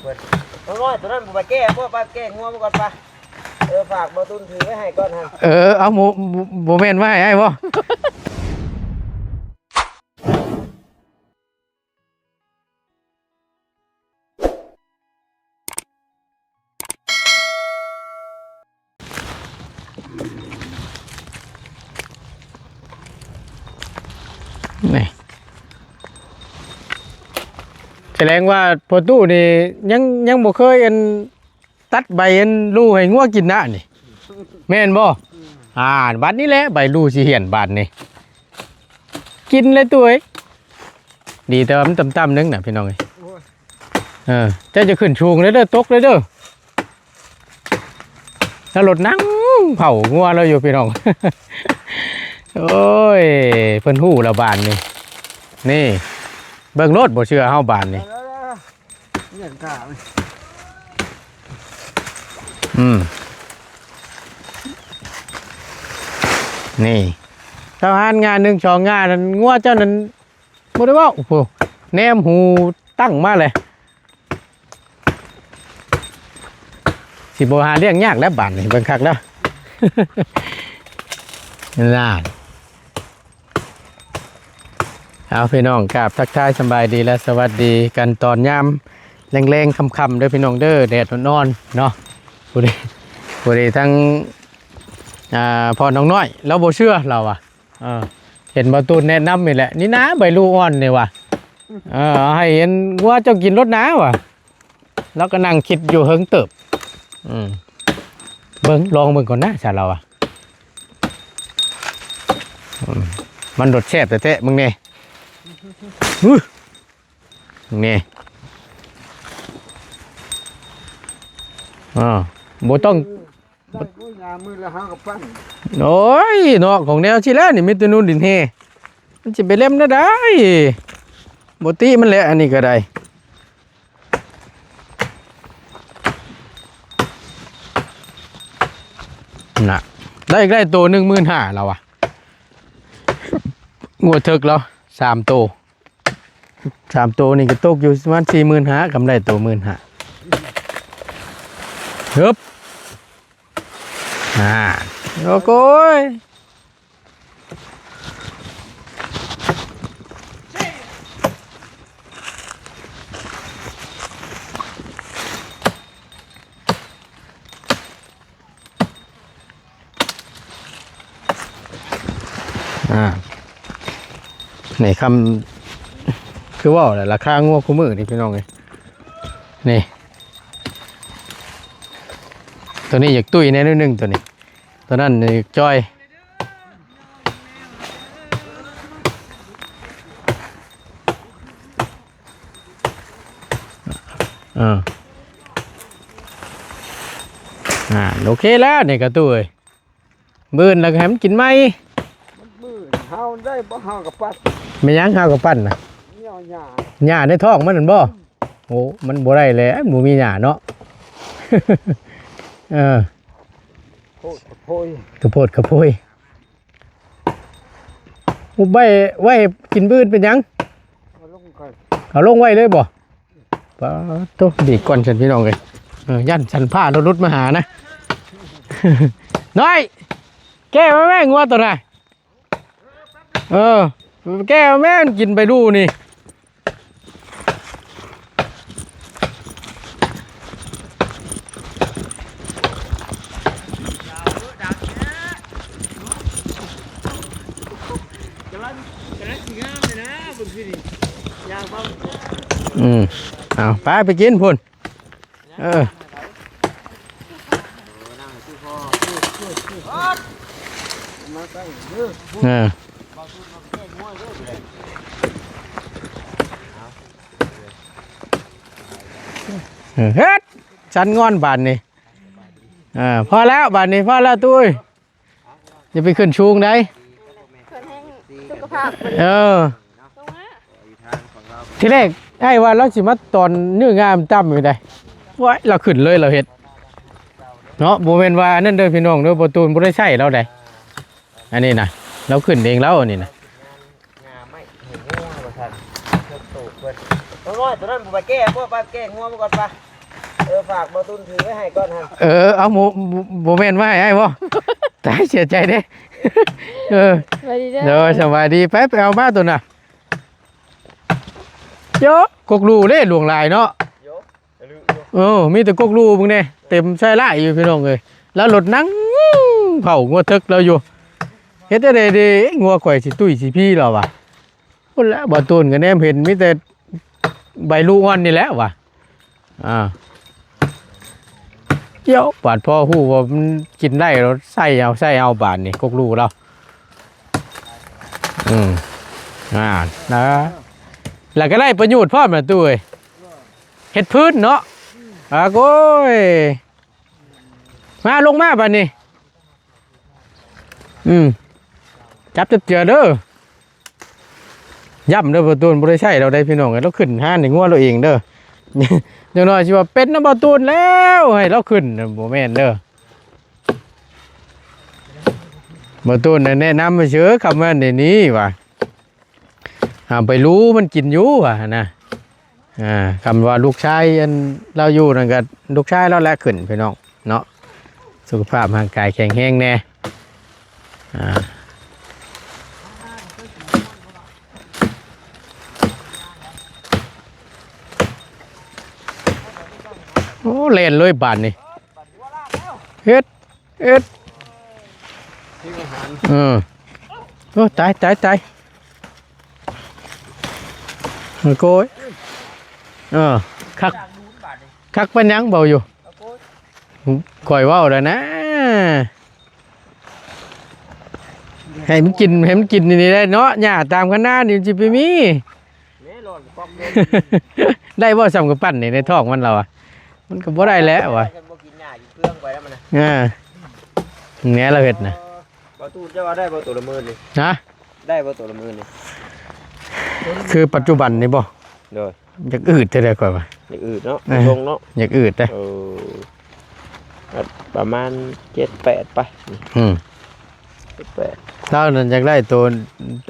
ເພິ່ນ ນ້ອຍໆ ໂຕນັ້ນບໍ່ໄປແກ້ບໍ່? ໄປແກ້ງົວມາກ່ອນປະ. ເອີ ຝາກບໍ່ຕຸນຖືໄວ້ໃຫ້ກ່ອນຫັ້ນ. ເອີ ເອົາ ບໍ່ ບໍ່ ບໍ່ແມ່ນມາໃຫ້ອ້າຍບໍ່? ນີ້ ສະແດງວ່າພໍ່ຕູ້ນີ້ຍັງ ຍັງບໍ່ເຄີຍອັນ ຕັດໃບອັນລູໃຫ້ງົວກິນນະນີ້ ແມ່ນບໍ່? ອ່າ ບັດນີ້ແຫຼະໃບລູຊິຫ້ຽນບາດນີ້ ກິນເລີຍຕູ້ເອີຍ. ດີແຕ່ວ່າມັນຕ່ຳໆໜຶ່ງນະພີ່ນ້ອງເອີຍ. ໂອ້ຍ ເອີ ເຈົ້າຈະຂຶ້ນສູງເດີ ຕົກເລີຍເດີ. ແລ້ວລົດນັ່ງເຜົາງົວລາວຢູ່ພີ່ນ້ອງ. ໂອ້ຍ ເພິ່ນຮູ້ແລ້ວບາດນີ້ ນີ້ ເບິ່ງໂລດ ບໍ່ເຊື່ອເຮົາບາດນີ້. ເລື່ອງການ ອືມ ນີ້ ເຈົ້າຫານງານໜຶ່ງສອງງານນັ້ນ ງົວເຈົ້ານັ້ນບໍ່ໄດ້ເວົ້າ. ໂອ້ ແນມຫູຕັ້ງມາເລີຍ ຊິບໍ່ຫາລ້ຽງຍາກແລ້ວບາດນີ້ ເບິ່ງຄັກແລ້ວ ນັ້ນ. ເອົາ ພີ່ນ້ອງ ກາບທັກທາຍສະບາຍດີ ແລະ ສະຫວັດດີກັນຕອນຍາມແລງໆຄ່ຳໆເດີພີ່ນ້ອງເດີ ແດດອ່ອນໆເນາະ. ພໍດີ ພໍດີທັງ ອ່າ ພໍ່ນ້ອງນ້ອຍລາວບໍ່ເຊື່ອລາວວ່າ ເອີ ເຫັນບ່າວຕູນແນະນຳນີ້ແຫຼະ ນີ້ນາ ໃບລູອ່ອນນີ້ວ່າ ເອີ ເອົາໃຫ້ອັນງົວເຈົ້າກິນໂລດນາວ່າ. ລາວກໍນັ່ງຄິດຢູ່ເຫິງເຕີບ ອືມ ເບິ່ງ ລອງເບິ່ງກ່ອນນະ ຊະລາວວ່າ ອືມ ມັນລົດແຊບແທ້ໆ ເບິ່ງແດ່ ຫື ເບິ່ງແດ່ ເອີ ບໍ່ຕ້ອງ ໄດ້ບໍ່ຍາມມື້ລະຫ້າກະປັ້ນ. ໂອ້ຍເນາະ ຂອງແນວຊີ້ແຫຼະນີ້ ມີແຕ່ນູນດິນແຮ່ ມັນຊິໄປເລັມແນວໃດ? ບໍ່ຕິມັນແຫຼະ ອັນນີ້ກໍໄດ້ ນະ ໄດ້ ໄດ້ໂຕໜຶ່ງໝື່ນຫ້າລາວວ່າ ງົວເຖິກລາວ ສາມໂຕ ສາມໂຕນີ້ກໍຕົກຢູ່ປະມານສີ່ໝື່ນຫ້າ ກຳໄລໂຕໝື່ນຫ້າ ຮຶບ ອ່າ ໂອ້ໂກຍ ອ່າ ນີ້ຄຳ ຄືເວົ້າແຫຼະ ລາຄາງົວຄູ່ມື້ນີ້ພີ່ນ້ອງເອີຍ ນີ້ ໂຕນີ້ຢາກຕຸ້ຍແດ່ໜ້ອຍໜຶ່ງ ໂຕນີ້ ໂຕນັ້ນຢາກຈ່ອຍ ເອີ ອ່າ ໂອເຄແລ້ວນີ້ກະຕູ້ເອີຍ ມື້ອື່ນລະກະໃຫ້ມັນກິນໃໝ່ ມື້ອື່ນເຮົາໄດ້ບໍ່ ເຮົາກະປັ້ນ ແມ່ນຫຍັງເຮົາກະປັ້ນນະ ຫຍ້າ ຫຍ້າໃນທ້ອງມັນຫັ້ນບໍ່? ໂອ້ ມັນບໍ່ໄດ້ແຫຼະ ບໍ່ມີຫຍ້າເນາະ ເອີ ໂພດກະໂພຍ ກະໂພດກະໂພຍ. ອຸບໄວ້ ໄວ້ກິນມື້ອື່ນເປັນຫຍັງ? ເອົາລົງໄວ້ເລີຍບໍ່? ປາດໂທ້ ດີກ່ອນຊັ້ນພີ່ນ້ອງເອີຍ ເອີ ຢ້ານສັນຟ້າເຮົາຫຼຸດມາຫານະ ນ້ອຍ ແກ້ມາແມ່ງົວໂຕນະ ເອີ ແກ້ມາແມ່ ມັນກິນໃບດູ່ນີ້. ອືມ ເອົາ ໄປ ໄປກິນພຸ້ນ. ເອີ ເອີ ເອີ ເຮັດ ສັນງອນບາດນີ້ ເອີ ພໍແລ້ວບາດນີ້ ພໍແລ້ວຕຸ້ຍ. ຢ່າໄປຂຶ້ນສູງໃດ໋ ເພິ່ນແຮ່ງສຸຂະພາບ ເອີ ລົງມາ ທີແລກອ້າຍວ່າລາວຊິມາຕອນເນື້ອງາມັນຕ່ຳຢູ່ໃດ໋ ວ້າຍ ລາວຂຶ້ນເລີຍ ລາວເຮັດເນາະ ບໍ່ແມ່ນວ່າອັນນັ້ນເດີພີ່ນ້ອງເດີ ບໍ່ຕູນບໍ່ໄດ້ໃຊ້ລາວໃດ໋ ອັນນີ້ນະ ລາວຂຶ້ນເອງລາວ ອັນນີ້ນະ. ງາໄມ້ໃຫ້ງົວວ່າຊັ້ນ ເພິ່ນໂຕເພິ່ນ ນ້ອຍໆ ໂຕນັ້ນບໍ່ໄປແກ້ບໍ່ ໄປແກ້ງົວມັນກ່ອນປະ. ເອີ ຝາກບໍ່ຕຸນຖືໄວ້ໃຫ້ກ່ອນຫັ້ນ. ເອີ ເອົາ ບໍ່ ບໍ່ ບໍ່ແມ່ນມາໃຫ້ອ້າຍບໍ່? ຕາຍ ເສຍໃຈເດ້. ເອີ ສະບາຍດີເດີ. ໂດຍ ສະບາຍດີ. ໄປ ໄປເອົາມາໂຕນະ. ໂຢ ກົກຫຼູເດ້ ຫຼວງຫຼາຍເນາະ. ໂຢ ເອີ ມີແຕ່ກົກຫຼູເບິ່ງແດ່ ເຕັມຊາຍລາຍຢູ່ ພີ່ນ້ອງເອີຍ. ລາວລົດນັ່ງເຝົ້າງົວເຖິກລາວຢູ່. ເຮັດຈັ່ງໃດເດ ງົວຂ້ອຍຊິຕຸ້ຍຊິພີລາວວ່າ. ພຸ້ນແຫຼະ ບ່າວຕູນກໍແນມເຫັນມີແຕ່ໃບລູກອ່ອນນີ້ແຫຼະວ່າ. ອ່າ ກ່ຽວ ບາດພໍຮູ້ວ່າມັນກິນໄດ້ແລ້ວ ໃສ່ເອົາ ໃສ່ເອົາບາດນີ້ ກົກລູກລາວ. ອືມ ອ່າ ນະ ແລ້ວກໍໄດ້ປະໂຫຍດພ້ອມນະຕູ້ເອີຍ ເຮັດພື້ນເນາະ. ອ່າ ໂອ້ຍ ມາ ລົງມາບາດນີ້. ອືມ ຈັບຈັບເຈືອເດີ. ຢ້ຳເດີ ປະຕູນບໍ່ໄດ້ໃຊ້ລາວໄດ້ພີ່ນ້ອງເອີຍ ລາວຂຶ້ນຫາໃນງົວລາວເອງເດີ. ຈັກໜ້ອຍຊິວ່າເປັນນຳປະຕູນແລ້ວ ໃຫ້ລາວຂຶ້ນ ບໍ່ແມ່ນເດີ. ປະຕູນແນະນຳຊື່ ຄຳວ່າໃນນີ້ວ່າ ອ່າ ໃບລູມັນກິນຢູ່ວ່າຫັ້ນນະ. ອ່າ ຄຳວ່າລູກຊາຍອັນລາວຢູ່ນັ້ນກໍລູກຊາຍລາວແຫຼະຂຶ້ນພີ່ນ້ອງເນາະ ສຸຂະພາບຮ່າງກາຍແຂງແຮງແດ່. ອ່າ ໂອ້ ແລ່ນເລີຍບາດນີ້ ເຮັດ ເອັດ ເອີ ໂອ້ ຕາຍ ຕາຍ ຕາຍ ໂອ້ຍ ເອີ ຄັກ ຄັກປານຫຍັງເວົ້າຢູ່. ຂ້ອຍເວົ້າແລ້ວນະ ໃຫ້ມັນກິນ ໃຫ້ມັນກິນນີ້ໄດ້ເນາະ ຫຍ້າຕາມຄັນນານີ້ມັນຊິໄປມີ. ແມ່ນ ຮ້ອນກະປອກເດ້ ໄດ້ບໍ່ ສ່ຳກະປັ່ນນີ້ໃນທ້ອງມັນລາວອະ ມັນກໍບໍ່ໄດ້ແຫຼະວ່າ ບໍ່ກິນຫຍ້າກິນເຟືອງໄປແລ້ວມັນນະ. ເອີ ແນວລາວເຮັດນະ ເອີ ບໍ່ຕູ້ ເຈົ້າວ່າໄດ້ບໍ່ໂຕລະໝື່ນນີ້? ຮະ ໄດ້ບໍ່ໂຕລະໝື່ນນີ້? ຄືປັດຈຸບັນນີ້ບໍ່? ໂດຍ ຢາກອືດແທ້ໆ ຂ້ອຍວ່າ ຢາກອືດເນາະ ເອີ ລົງເນາະ ຢາກອືດເດ້. ເອີ ປະມານເຈັດແປດໄປ. ອືມ ເຈັດແປດ ລາວນັ້ນຢາກໄດ້ໂຕ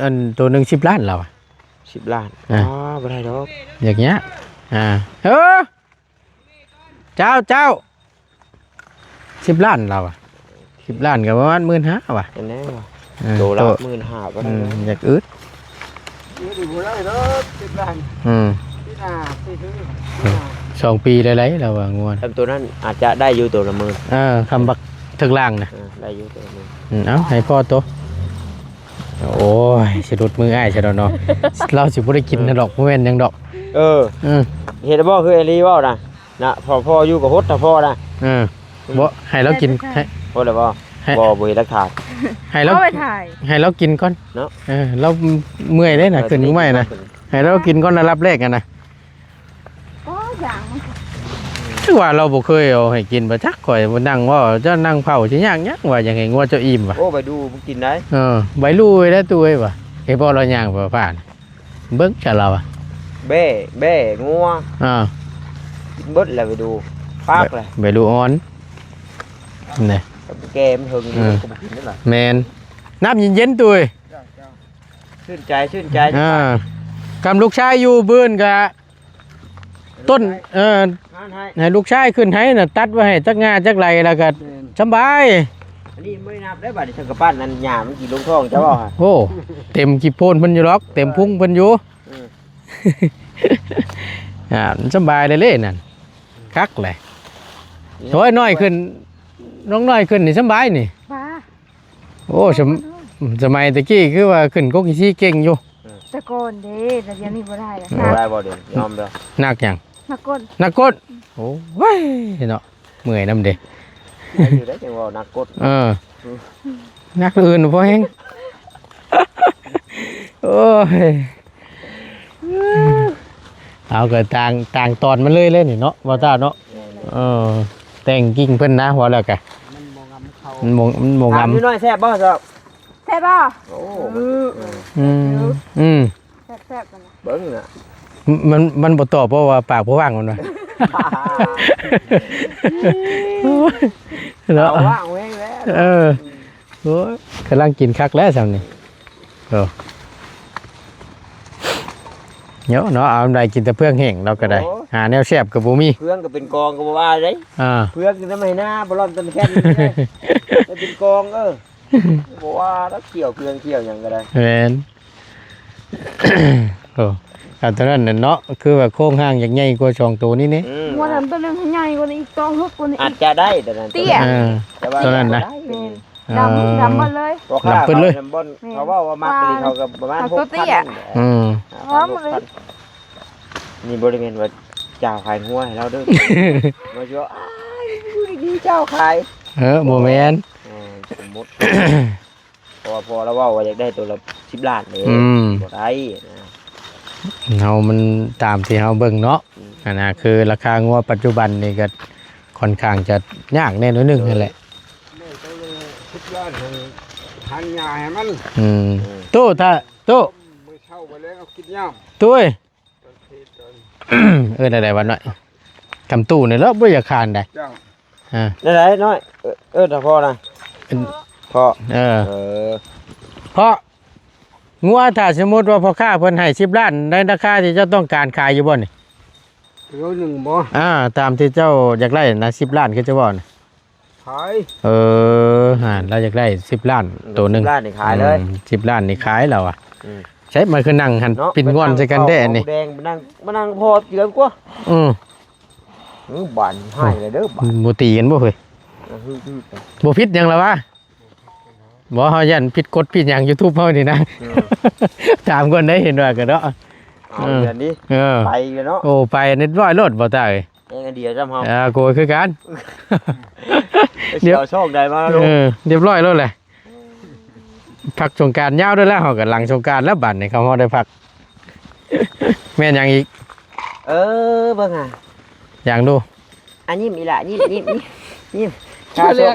ອັນ ໂຕໜຶ່ງສິບລ້ານລາວອະ. ສິບລ້ານ ອ່າ ອໍ ບໍ່ໄດ້ດອກ ຢາກຍາກ ອ່າ ເອີ ເຈົ້າ ເຈົ້າ ສິບລ້ານລາວອະ ສິບລ້ານກໍປະມານໝື່ນຫ້າວ່າ. ອັນແນ່ວ່າ ເອີ ໂຕລະ ໂຕ ໝື່ນຫ້າ ບໍ່ໄດ້ ອືມ ດອກ ຢາກອືດ ຢູ່ນີ້ບໍ່ໄດ້ດອກ ສິບລ້ານ ອືມ ປີໜ້າຊິຊື້ ອືມ ປີໜ້າ ສອງປີໄດ້ໄດ໋ລາວວ່າງົວ ແຕ່ໂຕນັ້ນອາດຈະໄດ້ຢູ່ໂຕລະໝື່ນ ເອີ ຄຳບັກເທິກລ່າງນະ ເອີ ໄດ້ຢູ່ໂຕລະໝື່ນ ອືມ ເອົາໃຫ້ພໍໂຕ. ໂອ້ຍ ຊິຫຼຸດມືອ້າຍຊະດອກເນາະ ລາວຊິບໍ່ໄດ້ກິນຫັ້ນດອກ ບໍ່ແມ່ນຫຍັງດອກ. ເອີ ເອີ ເຮັດບໍ່ຄືໄອ້ລີເວົ້ານະ ນະ ພໍ ພໍຢູ່ກໍຫົດ ຖ້າພໍນະ ເອີ ບໍ່ ໃຫ້ລາວກິນ ໃຫ້ ຫົດແລ້ວບໍ່? ໃຫ້ ບໍ່ ບໍ່ເຫັນຫຼັກຖານ ໃຫ້ລາວ ເອົາໄປຖ່າຍ ໃຫ້ລາວກິນກ່ອນເນາະ ເອີ ລາວເມື່ອຍເດ້ນະ ເອີ ຂຶ້ນມາໃໝ່ນະ ໃຫ້ລາວກິນກ່ອນ ອັນດັບແລກຫັ້ນນະ. ໂອ້ ຢ່າງມັນ ຄືວ່າລາວບໍ່ເຄີຍເອົາໃຫ້ກິນບໍ່ຈັກ ຂ້ອຍບໍ່ນັ່ງເວົ້າ ເຈົ້ານັ່ງເຝົ້າຊິຍາກຫຍັງວ່າ ຢາກໃຫ້ງົວເຈົ້າອີ່ມວ່າ. ໂອ້ ໄປດູບໍ່ກິນໄດ໋ ເອີ ໄປລູໄວ້ໄດ້ຕູ້ເອີຍວ່າ ເອີ ພໍລາວຍ່າງໄປຜ່ານ ເບິ່ງຊະລາວວ່າ ແບ້ ແບ້ງົວ ອ່າ ກິນເບິດແລ້ວໄປດູ ປາກແລ້ວ ໄປລູອ່ອນ ນີ້ ແກ່ມັນເຫິງຢູ່ ເອີ ກໍບໍ່ກິນນັ້ນລະ ແມ່ນ ນ້ຳເຢັນໆ ຕູ້ເອີຍ ຊື່ນໃຈ ຊື່ນໃຈ ອ່າ ກຳລູກຊາຍຢູ່ບືນກະ ຕົ້ນ ເອີ ໃຫ້ລູກຊາຍຂຶ້ນໄຮ່ນະ ຕັດໄວ້ໃຫ້ຈັກງ່າຈັກໄລ່ ແລ້ວກໍ ແມ່ນ ສຳບາຍ. ອັນນີ້ບໍ່ໄດ້ນັບໄດ້ບາດນີ້ ສັງກະປັ້ນນັ້ນຫຍ້າມັນກິນລົງທ້ອງເຈົ້າບໍ່? ໂອ້ ເຕັມກີບໂພນເພິ່ນຢູ່ດອກ ເຕັມພຸງເພິ່ນຢູ່ ເອີ ອ່າ ມັນສຳບາຍເລີຍເດ້ນັ້ນ ຄັກແຫຼະ. ໂອ້ຍ ນ້ອຍຂຶ້ນ ນ້ອງນ້ອຍຂຶ້ນນີ້ສຳບາຍນີ້ ໂອ້ ສະ ສະໄໝຕະກີ້ຄືວ່າຂຶ້ນກົກຂີ້ເກັ່ງຢູ່ ແຕ່ກ່ອນເດ້ ແຕ່ດຽວນີ້ບໍ່ໄດ້ແລ້ວ ບໍ່ໄດ້ບໍ່ ດຽວຍອມເດີ ໜັກຫຍັງ? ໜັກກົ້ນ ໜັກກົ້ນ ໂອ້ຍເນາະ ເມື່ອຍນຳເດ້ ໄດ້ຢູ່ໄດ໋ ຈັ່ງເວົ້າໜັກກົ້ນ ເອີ ໜັກອື່ນບໍ່ແຮງ ໂອ້ຍ. ເອົາກໍຕ່າງ ຕ່າງຕອນມັນເລີຍເລີຍນີ້ເນາະ ບໍ່ຕ້າເນາະ ແມ່ນໆ ເອີ ແຕ່ງກິ່ງເພິ່ນນະ ເວົ້າແລ້ວກະ ມັນບໍ່ງາມເຂົ້າ ມັນບໍ່ ມັນບໍ່ງາມ ຖາມຢູ່ໜ້ອຍແຊບບໍ່? ແຊບບໍ່? ໂອ້ ອືມ ອືມ ແຊບໆ ເບິ່ງນະ ມັນ ມັນບໍ່ຕອບ ເພາະວ່າປາກບໍ່ວ່າງ ມັນວ່າ ເນາະ ປາກວ່າງແຮງແລ້ວ ເອີ ໂອ້ຍ ກຳລັງກິນຄັກແລ້ວຊ່ຳນີ້ ໂອ້ ເນາະ ເນາະ ເອົາໄດ້ກິນແຕ່ເຟືອງແຫ້ງ ລາວກໍໄດ້ ໂອ້ ຫາແນວແຊບກໍບໍ່ມີ ເຟືອງກໍເປັນກອງກໍບໍ່ວ່າເດ້ ອ່າ ເຟືອງຢູ່ນຳໄຮ່ນາ ບໍ່ລ່ອນຕຳແຄນ ເປັນກອງ ເອີ ບໍ່ວ່າດອກ ຂ້ຽວເຟືອງ ຂ້ຽວຫຍັງກໍໄດ້ ແມ່ນ ໂອ້ ກໍເທົ່ານັ້ນແຫຼະເນາະ ຄືວ່າໂຄງຮ່າງຢາກໃຫຍ່ກວ່າສອງໂຕນີ້ເດ້ ອືມ ງົວນັ້ນໂຕໜຶ່ງໃຫຍ່ກວ່ານີ້ອີກ ໂຕເລິກກວ່ານີ້ອີກ ອາດຈະໄດ້ໂຕນັ້ນ ເຕ້ຍ ເອີ ແຕ່ວ່າ ໂຕນັ້ນນະ ຢາກໄດ້ ແມ່ນ ດຳ ດຳໝົດເລີຍ ພໍ່ຄ້າເຂົານຳບ່ອນ ແມ່ນ ເຂົາເວົ້າວ່າມັກນີ້ ເຂົາກໍປະມານຫົກພັນ ອືມ ເອົາໝົດເລີຍ ນີ້ບໍ່ໄດ້ແມ່ນວ່າເຈົ້າຂາຍງົວໃຫ້ລາວເດີ ວ່າຊິວ່າ ອ້າຍ ຢູ່ດີໆເຈົ້າຂາຍ ເອີ ບໍ່ແມ່ນ ເອີ ສົມມຸດ ເພາະວ່າພໍ່ລາວເວົ້າວ່າຢາກໄດ້ໂຕລະສິບລ້ານເດ້ ອືມ ບໍ່ໄດ້ນະ ເຮົາມັນຕາມທີ່ເຮົາເບິ່ງເນາະ ອືມ ອັນນະ ຄືລາຄາງົວປັດຈຸບັນນີ້ກໍຄ່ອນຂ້າງຈະຍາກແດ່ໜ້ອຍໜຶ່ງຫັ້ນແຫຼະ ແມ່ນໂຕລະສິບລ້ານຫັ້ນ ຫັນຫຍ້າໃຫ້ມັນ ອືມ ໂຕ ຖ້າ ໂຕ ມື້ເຊົ້າມື້ແລງເອົາກິນຍາມ ໂຕເອີຍ ເອີ້ນແນວໃດວະນ້ອຍ ຄຳຕູ້ນີ້ແຫຼະ ບໍ່ຢາກຄານໃດ ເຈົ້າ ອ່າ ແນວໃດນ້ອຍ ເອີ້ນ ເອີ້ນຖ້າພໍ່ນະ ເອີ ພໍ່ ເອີ ເອີ ພໍ່ ງົວ ຖ້າສົມມຸດວ່າພໍ່ຄ້າເພິ່ນໃຫ້ສິບລ້ານ ໃນລາຄາທີ່ເຈົ້າຕ້ອງການຂາຍຢູ່ບໍ່ນີ້? ໂລໜຶ່ງບໍ່? ອ່າ ຕາມທີ່ເຈົ້າຢາກໄດ້ນະ ສິບລ້ານ ຄືເຈົ້າເວົ້ານະ ຂາຍ ເອີ ຫັ້ນ ລາວຢາກໄດ້ສິບລ້ານ ອືມ ໂຕໜຶ່ງ ສິບລ້ານນີ້ຂາຍເລີຍ ອືມ ສິບລ້ານນີ້ຂາຍລາວວ່າ ອືມ ໃຊ້ມັນຄືນັ່ງຫັ້ນ ເນາະ ປິ່ນງ່ວນໃສ່ກັນແທ້ນີ້ ແດງ ມານັ່ງ ມານັ່ງພໍເຈື່ອນກວ່າ ອືມ ເອີ ບາດນີ້ໃຫ້ແລ້ວເດີ ບາດ ບໍ່ຕີກັນບໍ່ເຮີ້ຍ ເອີ ບໍ່ຜິດຫຍັງລະວະ ບໍ່ ເຮົາຢ້ານຜິດກົດຜິດຫຍັງ YouTube ເຮົານີ້ນະ ເອີ ຖາມກ່ອນໄດ້ ເຫັນວ່າກັນເນາະ ເອົາ ເອີ ເດືອນນີ້ ເອີ ໄປແລ້ວເນາະ ໂອ້ ໄປເລີຍ ຮ້ອຍໂລດບໍ່ຕາຍ ແຮງອັນດຽວຊ້ຳເຮົາ ອ່າ ໂກຄືກັນ ດຽວ ເອົາຊ່ອງໃດມາ ເອີ ລຽບຮ້ອຍໂລດແຫຼະ ພັກສົງການຍາວໂດຍແລ້ວ ເຮົາກໍຫຼັງສົງການແລ້ວ ບັດນີ້ເຮົາຮອດໄດ້ພັກ ແມ່ນຫຍັງອີກ? ເອີ ເບິ່ງຫາ ຢ່າງດູ ອ່ະ ຍິ້ມອີ່ຫຼ້າ ຍິ້ມ ຍິ້ມ ຍິ້ມ ຍິ້ມ ທາສົບ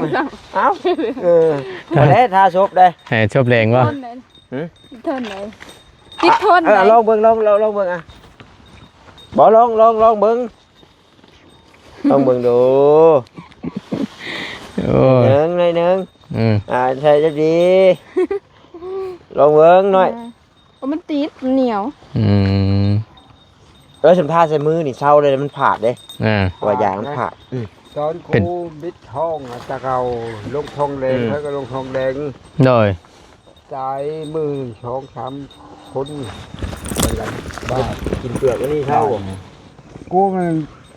ເອົາ ເອີ ບໍ່ໄດ້ທາສົບເດ້ ໃຫ້ສົບແດງບໍ່? ຫຶ? ຕິດທົນເລີຍ ຕິດທົນ ເອີ ເລີຍ ລອງເບິ່ງ ລອງ ລອງ ລອງເບິ່ງ ອ່ະ ບໍ່ ລອງ ລອງ ລອງເບິ່ງ ລອງເບິ່ງດູ ໂອ້ຍ ໜ້ອຍໜຶ່ງ ໜ້ອຍໜຶ່ງ ອືມ ອ່າ ໃສ່ຈະດີ ລອງເບິ່ງໜ້ອຍ ເອີ ມັນຕິດ ມັນໜຽວ ອືມ ເອີ ສຳທາໃສ່ມືນີ້ເຊົາເລີຍ ມັນພາດເດ້ ອ່າ ວ່າຢາມັນພາດ ອືມ ຕອນກູບິດທອງ ອາ ຕະເກົ່າລົງທອງແດງ ອືມ ເຂົາກໍລົງທອງແດງ ໂດຍ ຕາຍມື້ໜຶ່ງສອງສາມຄົນ ບາດກິນເປືອກອັນນີ້ເຮົາ ກູມັນ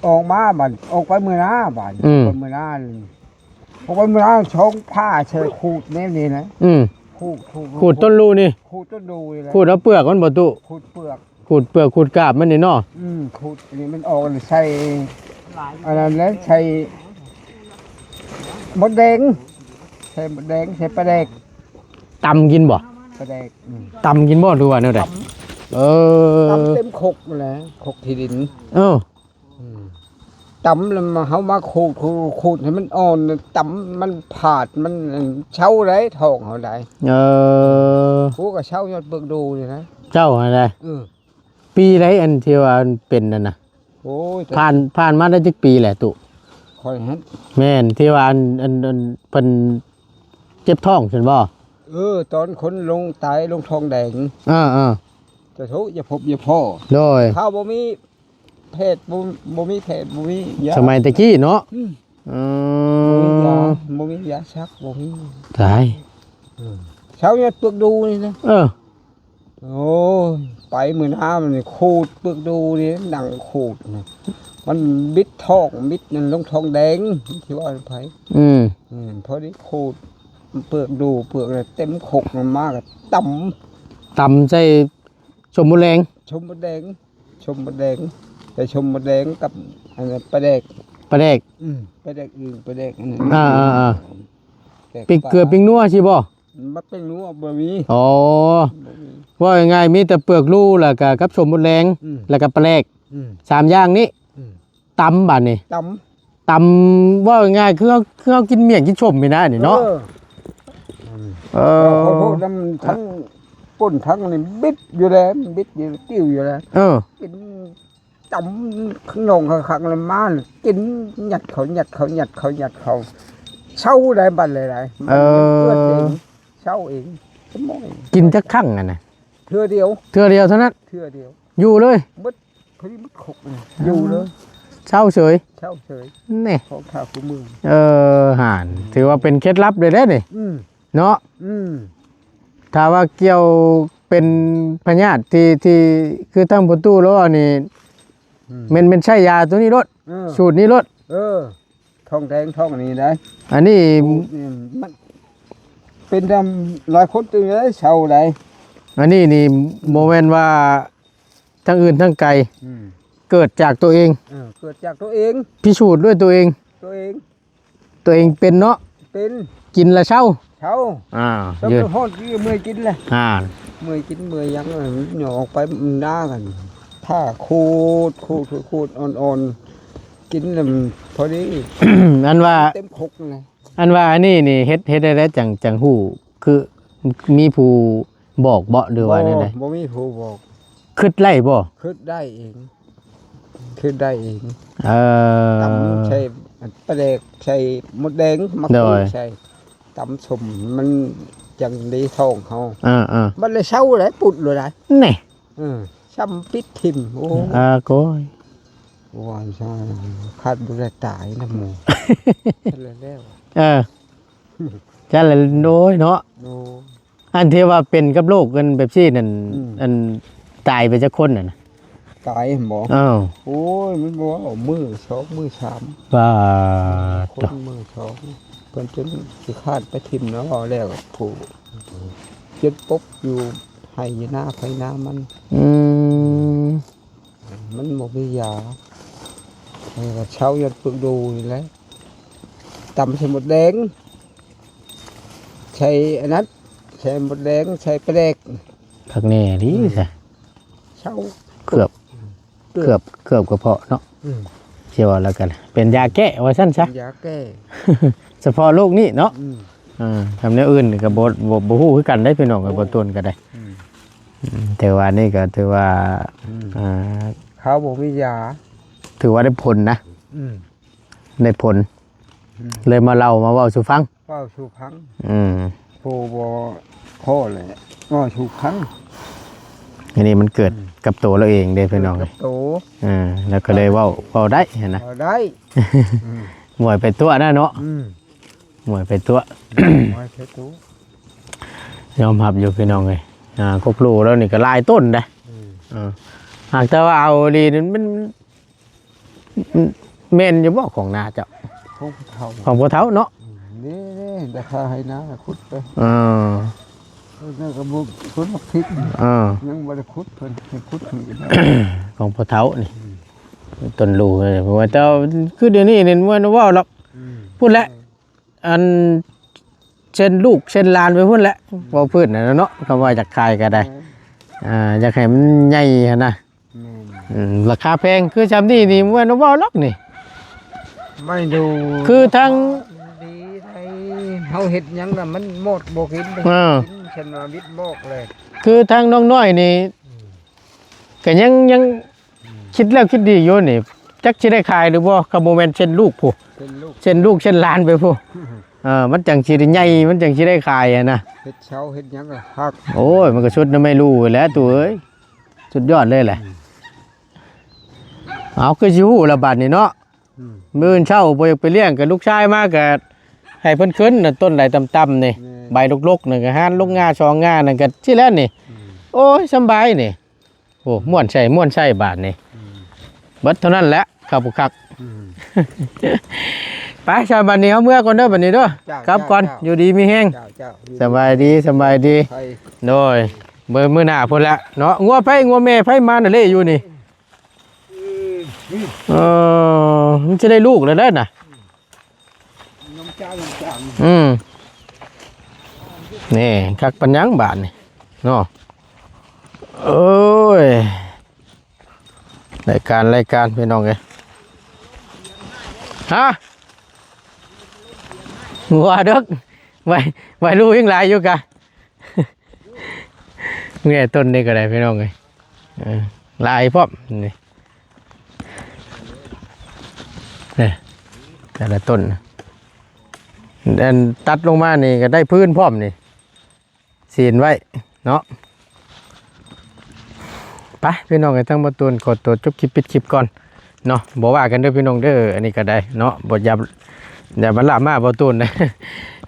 ອອກມາບາດ ອອກໄປມື້ໜ້າບາດ ອືມ ອອກໄປມື້ໜ້າ ອອກໄປມື້ໜ້າ ຊ່ອງຜ້າໃສ່ຂູດແນວນີ້ນະ ອືມ ຂູດ ຂູດ ຂູດຕົ້ນລູນີ້ ຂູດຕົ້ນລູນີ້ແຫຼະ ຂູດເອົາເປືອກມັນບໍ່ຕຸ ຂູດເປືອກ ຂູດເປືອກຂູດກາບມັນນີ້ເນາະ ອືມ ຂູດນີ້ມັນອອກ ໃສ່ອັນນັ້ນແຫຼະ ໃສ່ມົດແດງ ໃສ່ມົດແດງ ໃສ່ປາແດກ ຕຳກິນບໍ່? ປາແດກ ອືມ ຕຳກິນບໍ່ ຫຼືວ່າແນວໃດ? ຕຳ ເອີ ຕຳເຕັມຄົກຫັ້ນແຫຼະ ຄົກຂີ້ດິນ ເອີ ອືມ ຕຳແລ້ວມາ ເຮົາມາຂູດ ຂູດ ຂູດໃຫ້ມັນອ່ອນ ຕຳມັນພາດ ມັນເຊົາໄດ້ ທ້ອງເຮົາໄດ້ ເອີ ໂອ້ ກໍເຊົາຍອດເປືອກດູນີ້ນະ ເຈົ້າຫັ້ນແຫຼະ ເອີ ປີໃດອັນທີ່ວ່າເປັນນັ້ນນະ? ໂອ້ຍ ຜ່ານ ຜ່ານມາໄດ້ຈັກປີແຫຼະຕຸ? ຂ້ອຍຫັ້ນ ແມ່ນ ທີ່ວ່າອັນ ອັນ ອັນ ເພິ່ນເຈັບທ້ອງຊັ້ນບໍ່? ເອີ ຕອນຄົນລົງຕາຍລົງທອງແດງ ເອີໆ ຈະທຸກ ຢ່າພົບຢ່າພໍ້ ໂດຍ ຖ້າບໍ່ມີແພດ ບໍ່ ບໍ່ມີແພດ ບໍ່ມີຢາ ສະໄໝແຕ່ກີ້ເນາະ ອືມ ອືມ ບໍ່ມີຢາ ບໍ່ມີຢາສັກ ບໍ່ມີ ຕາຍ ເອີ ເຊົາຍອດເປືອກດູນີ້ນະ ເອີ ໂອ້ຍ ໄປມື້ໜ້າມັນນີ້ຂູດເປືອກດູນີ້ ນັ່ງຂູດນະ ມັນບິດທ້ອງ ບິດນັ້ນລົງທອງແດງ ທີ່ວ່າໄປ ອືມ ອືມ ພໍດີຂູດເປືອກດູ ເປືອກເຕັມຄົກ ມາກໍຕຳ ຕຳໃສ່ສົ້ມມົດແດງ ສົ້ມມົດແດງ ສົ້ມມົດແດງ ໃສ່ສົ້ມມົດແດງກັບອັນນັ້ນປາແດກ ປາແດກ ອືມ ປາແດກອຶ່ງ ປາແດກອັນນັ້ນ ອ່າໆໆ ແດກ ປິງເກືອ ປາ ປິງນົວຊີ້ບໍ່? ມັນເປັນງົວບໍ່ມີ ອໍ ບໍ່ມີ ເວົ້າງ່າຍໆ ມີແຕ່ເປືອກລູ ແລ້ວກະກັບສົ້ມມົດແດງ ອືມ ແລ້ວກະປາແດກ ອືມ ສາມຢ່າງນີ້ ອືມ ຕຳບາດນີ້ ຕຳ ຕຳ ເວົ້າງ່າຍໆ ຄືເຮົາ ຄືເຮົາກິນໝ້ຽງກິນສົ້ມນີ້ນະ ນີ້ເນາະ ເອີ ເອີ ເອີ ເຂົ້າໂພດນຳທັງ ເອີ ກົ້ນທັງນີ້ບິດຢູ່ແລ້ວ ບິດຢູ່ ຕິ້ວຢູ່ແລ້ວ ເອີ ກິນ ຕຳຂະໜອງຄັກໆ ແລ້ວມາກິນ ຍັດເຂົ້າ ຍັດເຂົ້າ ຍັດເຂົ້າ ຍັດເຂົ້າ ເຊົາໄດ້ບັດເລີຍໄດ໋ ເອີ ເອີ ເຊົາເອງ ສະໝອຍ ກິນຈັກຄັ້ງຫັ້ນນະ? ເທື່ອດຽວ ເທື່ອດຽວເທົ່ານັ້ນ ເທື່ອດຽວ ຢູ່ເລີຍ ໝົດ ພໍດີໝົດຄົກນີ້ ຢູ່ເລີຍ ເຊົາເສີຍ ເຊົາເສີຍ ນີ້ ຂອງຂ້າຜູ້ເມືອງ ເອີ ຫັ້ນ ຖືວ່າເປັນເຄັດລັບເລີຍເດ້ນີ້ ອືມ ເນາະ ອືມ ຖ້າວ່າກ່ຽວເປັນພະຍາດທີ່ ທີ່ ຄືທາງພໍ່ຕູ້ລາວເວົ້ານີ້ ອືມ ແມ່ນ ແມ່ນໃຊ້ຢາໂຕນີ້ໂລດ ເອີ ສູດນີ້ໂລດ ເອີ ທ້ອງແດງທ້ອງນີ້ໄດ໋ ອັນນີ້ ອືມ ມັນເປັນນຳຫຼາຍຄົນຕື່ມໄດ໋ ເຊົາໄດ໋ ອັນນີ້ນີ້ບໍ່ແມ່ນວ່າທາງອື່ນທາງໄກ ອືມ ເກີດຈາກຕົວເອງ ເອີ ເກີດຈາກຕົວເອງ ພິສູດດ້ວຍຕົວເອງ ຕົວເອງ ຕົວເອງເປັນເນາະ ເປັນ ກິນລະເຊົາ ເຊົາ ອ່າ ເຊົາ ເອີ ຮ້ອນ ເມື່ອຍກິນແຫຼະ ອ່າ ເມື່ອຍກິນເມື່ອຍຫຍັງ ຫຍໍອອກໄປນາກັນ ຖ້າຂູດ ຂູດ ຂູດ ຂູດ ອ່ອນໆ ກິນແລ້ວພໍດີ ອັນວ່າ ເຕັມຄົກນັ້ນແຫຼະ ອັນວ່າອັນນີ້ນີ້ເຮັດ ເຮັດໄດ້ ໄດ້ຈັ່ງ ຈັ່ງຮູ້ ຄືມີຜູ້ບອກບໍ່ ຫຼືວ່າແນວໃດ? ບໍ່ ບໍ່ມີຜູ້ບອກ ຄຶດໄດ້ບໍ່? ຄຶດໄດ້ເອງ ຄຶດໄດ້ເອງ ເອີ ຕຳໃສ່ປາແດກ ໃສ່ມົດແດງ ມາໂຂກໃສ່ ຕຳສົ້ມ ມັນຈັ່ງດີທ້ອງເຮົາ ເອີໆ ບັດລະເຊົາແຫຼະ ປຸດໂລດໄດ໋ ນີ້ ເອີ ຊ້ຳປິດຖິ້ມ ໂອ້ ອາ ໂກຍ ວ່າຊັ້ນ ຄາດບໍ່ໄດ້ຕາຍນຳໝໍ ຊັ້ນແລ້ວ ເອີ ຊັ້ນແລ້ວ ໂອ້ຍເນາະ ໂອ້ ອັນທີ່ວ່າເປັນກັບໂລກອັນແບບຊີ້ນັ້ນ ອືມ ອັນຕາຍໄປຈັກຄົນຫັ້ນນະ? ຕາຍຫັ້ນບໍ່? ເອີ ໂອ້ຍ ມັນບໍ່ເວົ້າ ມື້ສອງມື້ສາມ ປາດ ຄົນມື້ສອງ ເພິ່ນຈົນຂີ້ຄ້ານໄປຖິ້ມເນາະ ເວົ້າແລ້ວຜູ້ ຈົນປົກຢູ່ໄຮ່ຢູ່ນາໃຜນາມັນ ອືມ ມັນບໍ່ມີຢາ ມັນກໍເຊົາຍ້ອນປຶກດູນີ້ແຫຼະ ຕຳໃສ່ມົດແດງ ໃສ່ອັນນັ້ນ ໃສ່ມົດແດງ ໃສ່ປາແດກ ຄັກແນ່ອີຫຼີ ອືມ ຊະ ເຊົາ ເກືອບ ເກືອບ ເກືອບກະເພາະເນາະ ອືມ ຊິວ່າແລ້ວກັນ ເປັນຢາແກ້ວ່າຊັ້ນຊະ ເປັນຢາແກ້ ສະເພາະໂລກນີ້ເນາະ ອືມ ເອີ ທຳແນວອື່ນກໍບໍ່ ບໍ່ ບໍ່ຮູ້ຄືກັນເດ້ພີ່ນ້ອງ ໂອ້ ບໍ່ຕົນກໍໄດ້ ອືມ ອືມ ແຕ່ວ່ານີ້ກໍຖືວ່າ ອືມ ອ່າ ເຂົາບໍ່ມີຢາ ຖືວ່າໄດ້ຜົນນະ ອືມ ໄດ້ຜົນ ອືມ ເລີຍມາເລົ່າມາເວົ້າສູ່ຟັງ ເວົ້າສູ່ຟັງ ອືມ ຜູ້ບໍ່ພໍແຫຼະ ເວົ້າສູ່ຟັງ ອັນນີ້ມັນເກີດ ອືມ ກັບໂຕລາວເອງເດ້ພີ່ນ້ອງ ເກີດກັບໂຕ ເອີ ແລ້ວກໍເລີຍເວົ້າ ເວົ້າໄດ້ຫັ້ນນະ ເວົ້າໄດ້ ອືມ ໝວຍໄປຕົວະນະເນາະ ອືມ ໝວຍໄປຕົວະ ໝວຍໄປຕົວະ ຍອມຮັບຢູ່ພີ່ນ້ອງເອີຍ ອ່າ ກົກລູກລາວນີ້ກໍຫຼາຍຕົ້ນເດ້ ອືມ ເອີ ຫາກແຕ່ວ່າເອົາອີ່ຫຼີນີ້ມັນ ແມ່ນຢູ່ບໍ່ຂອງນ້າເຈົ້າ? ຂອງພໍ່ເຖົ້າ ຂອງພໍ່ເຖົ້າເນາະ ອືມ ນີ້ ນີ້ ລາຄາໄຮ່ນາຂຸດໄປ ເອີ ເອີ ນັ້ນກໍບໍ່ ສວນໝາກພິກ ເອີ ຍັງບໍ່ໄດ້ຂຸດ ເພິ່ນໃຫ້ຂຸດໃຫ້ ຂອງພໍ່ເຖົ້ານີ້ ອືມ ຕົ້ນລູກນີ້ ເພາະວ່າແຕ່ຄືດຽວນີ້ນີ້ບໍ່ແມ່ນເວົ້າດອກ ອືມ ພຸ້ນແຫຼະ ອັນເຊັ່ນລູກເຊັ່ນຫຼານໄປພຸ້ນແຫຼະ ອືມ ເວົ້າພື້ນຫັ້ນນະເນາະ ຄຳວ່າຢາກຂາຍກໍໄດ້ ແມ່ນ ອ່າ ຢາກໃຫ້ມັນໃຫຍ່ຫັ້ນນະ ແມ່ນ ອືມ ລາຄາແພງ ຄືຊ່ຳນີ້ນີ້ບໍ່ແມ່ນເວົ້າດອກນີ້ ໄມ້ດູ ຄືທາງ ດີໄດ ເຮົາເຮັດຫຍັງລະມັນໝົດບໍ່ກິນ ເອີ ກິນ ຊັ້ນວ່າວິດບອກເລີຍ ຄືທາງນ້ອງນ້ອຍນີ້ ອືມ ກໍຍັງ ຍັງ ອືມ ຄິດແລ້ວຄິດດີຢູ່ນີ້ ຈັກຊິໄດ້ຂາຍຫຼືບໍ່ ກໍບໍ່ແມ່ນເຊັ່ນລູກພຸ້ນ ເຊັ່ນລູກ ເຊັ່ນລູກເຊັ່ນຫຼານໄປພຸ້ນ ເອີ ມັນຈັ່ງຊິໄດ້ໃຫຍ່ ມັນຈັ່ງຊິໄດ້ຂາຍຫັ້ນນະ ເຮັດເຊົາເຮັດຫຍັງກໍຄັກ ໂອ້ຍ ມັນກໍສຸດນຳແມ່ລູກແຫຼະຕູ້ເອີຍ ສຸດຍອດເລີຍແຫຼະ ອືມ ເອົາ ຄືຊິຮູ້ລະບາດນີ້ເນາະ ອືມ ມື້ອື່ນເຊົ້າບໍ່ຢາກໄປລ້ຽງ ກໍລູກຊາຍມາກໍໃຫ້ເພິ່ນຂຶ້ນນະ ຕົ້ນໃດຕ່ຳໆນີ້ ແມ່ນ ໃບລົກໆນັ້ນກໍຫານລົກງ່າສອງງ່ານັ້ນກໍຊິແລ້ວນີ້ ອືມ ໂອ້ຍ ສຳບາຍນີ້ ໂອ້ ມ່ວນໃສ່ ມ່ວນໃສ່ບາດນີ້ ອືມ ເບິດເທົ່ານັ້ນແຫຼະ ຄັກບໍ່ຄັກ ອືມ ໄປຊະ ບາດນີ້ເຮົາເມືອກ່ອນເດີ ບາດນີ້ເດີ ເຈົ້າ ກັບກ່ອນ ເຈົ້າ ຢູ່ດີມີແຮງ ເຈົ້າ ເຈົ້າ ສະບາຍດີ ສະບາຍດີ ໂດຍ ເບິ່ງມື້ໜ້າພຸ້ນແຫຼະເນາະ ງົວໃຜ ງົວແມ່ໃຜມານະເລຢູ່ນີ້ ເອີ ມັນຊິໄດ້ລູກແລ້ວເດີນະ ອືມ ນີ້ຄັກປານຫຍັງບາດນີ້ເນາະ ໂອ້ຍ ລາຍການ ລາຍການ ພີ່ນ້ອງເອີຍ ຮະ ງົວເດີກ ໄວ້ ໄວ້ລູກຍັງຫຼາຍຢູ່ກະ ແມ່ຕົ້ນນີ້ກໍໄດ້ພີ່ນ້ອງເອີຍ ເອີ ຫຼາຍພ້ອມນີ້ ນີ້ ແຕ່ລະຕົ້ນ ອັນຕັດລົງມານີ້ກໍໄດ້ພື້ນພ້ອມນີ້ ຊີ້ນໄວ້ເນາະ ໄປພີ່ນ້ອງເອີຍ ທາງບ່າວຕູນຂໍຕົວຈົບຄລິບປິດຄລິບກ່ອນເນາະ ບໍ່ວ່າກັນເດີພີ່ນ້ອງເດີ. ອັນນີ້ກໍໄດ້ເນາະ ບໍ່ຢ່າ ຢ່າມາລາມາບ່າວຕູນເດີ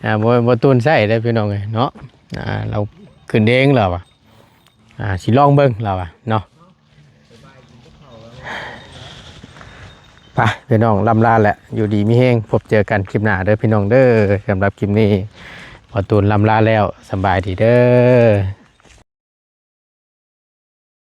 ອ່າ ບໍ່ ບ່າວຕູນໃຊ້ເດີພີ່ນ້ອງເອີຍເນາະ. ອ່າ ລາວຂຶ້ນເອງລາວວ່າ ອ່າ ຊິລອງເບິ່ງລາວວ່າເນາະ. ໄປພີ່ນ້ອງ ລ່ຳລາແຫຼະ ຢູ່ດີມີແຮງ ພົບເຈີກັນຄລິບໜ້າເດີພີ່ນ້ອງເດີ. ສຳລັບຄລິບນີ້ ບ່າວຕູນລ່ຳລາແລ້ວ ສະບາຍດີເດີ.